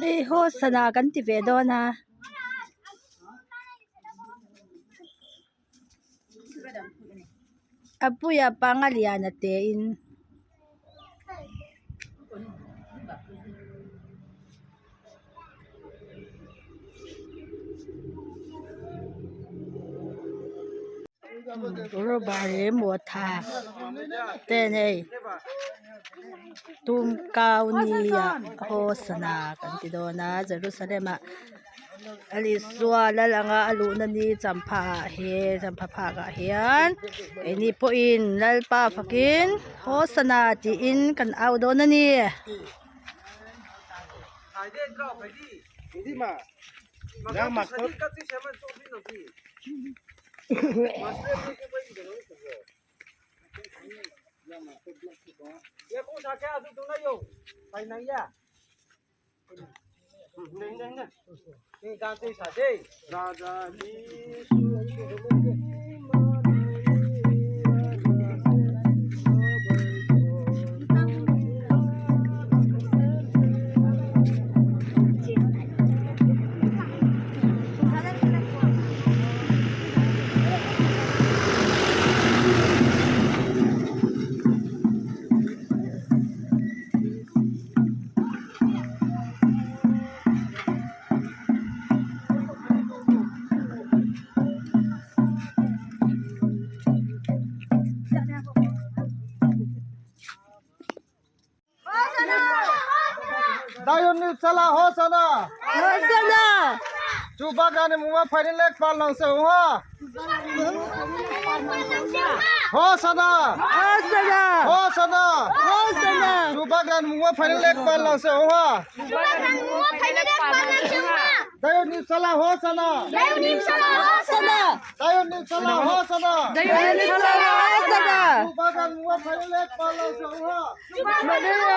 Hei haw sana kan ti ve dawn a. A puia panga lian a te in. Rubber leh mawtha te nei tumkau nia haw sana kan ti dawn a Jerusalem ah a Isua lal anga a luhna ni champha ah he champha phak ah hian keini pawhin Lalpa fakin haw sana tiin kan au dawn a ni. Chala hosana. Hosana. Chubagani muma phainile palnang se uha. Hosana. Hosana. Hosana. Hosana. Chubagani muma phainile palnang se uha. Dayoni chala hosana. Hosana. Dayoni chala hosana. Dayoni chala hosana. Chubagani muma phainile palnang se uha. Chubagani muma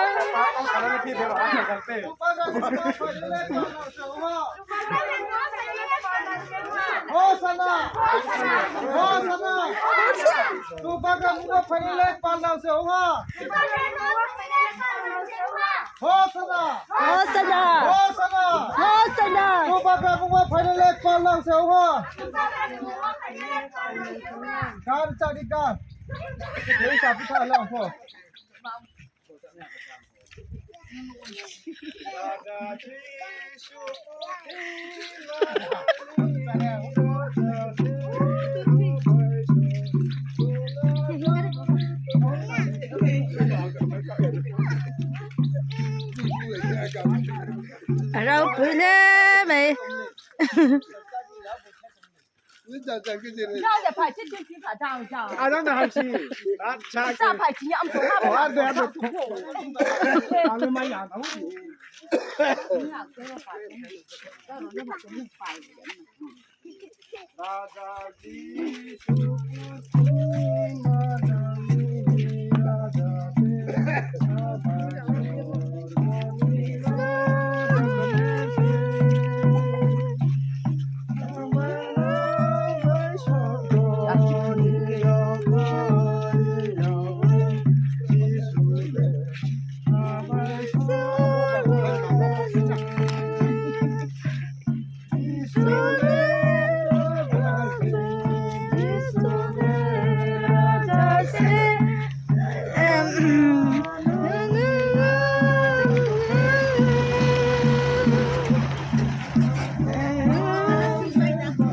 phainile palnang se uha. Hosana. Hosana. Chubagani muma phainile palnang se uha. Hosana. Hosana. Hosana. Hosana. Chubagani muma phainile palnang se uha. Gan chadi gan. Lấy chả phi thả lòng phô. A ropui hle mai.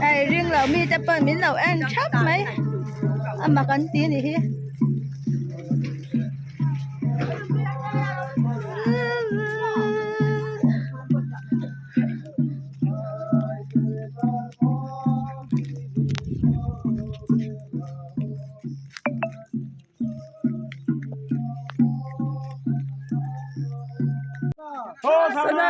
Hei ring lo mi te pawh min lo en thap mai a mak an ti a nih hi. Hosana.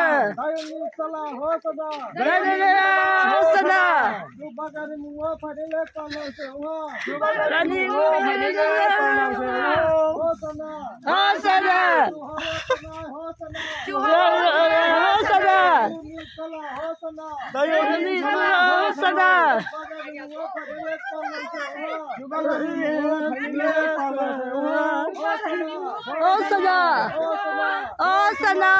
Hosana. Hosana. Hosana. Hosana. Hosana. Hosana.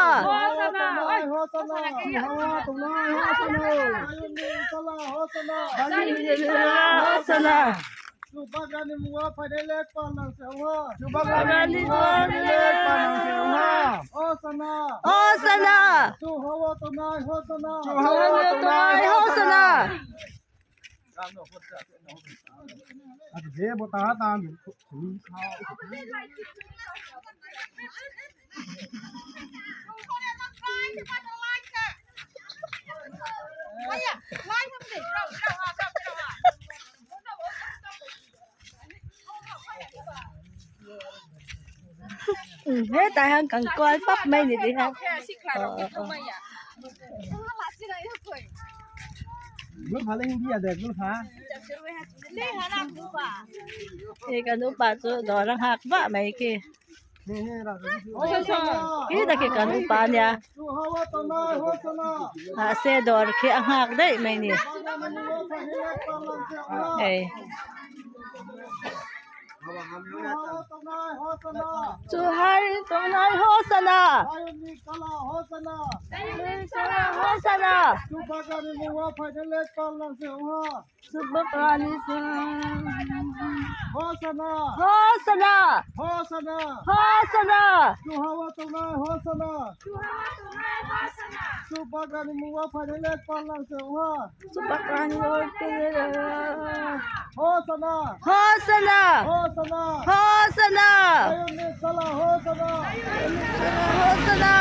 Hosana. Hosana. Hosana. Hetah hian kan kual pap mai ni tih hian hei kan upa chu dawr a nghak vah mai khi. Khi tak hi kan upa a nia mahse dawr khi a nghak daih mai a ni hei. Chu hai tunlai Hosana Hosana Hosana Hosana Hosana Hosana Hosana.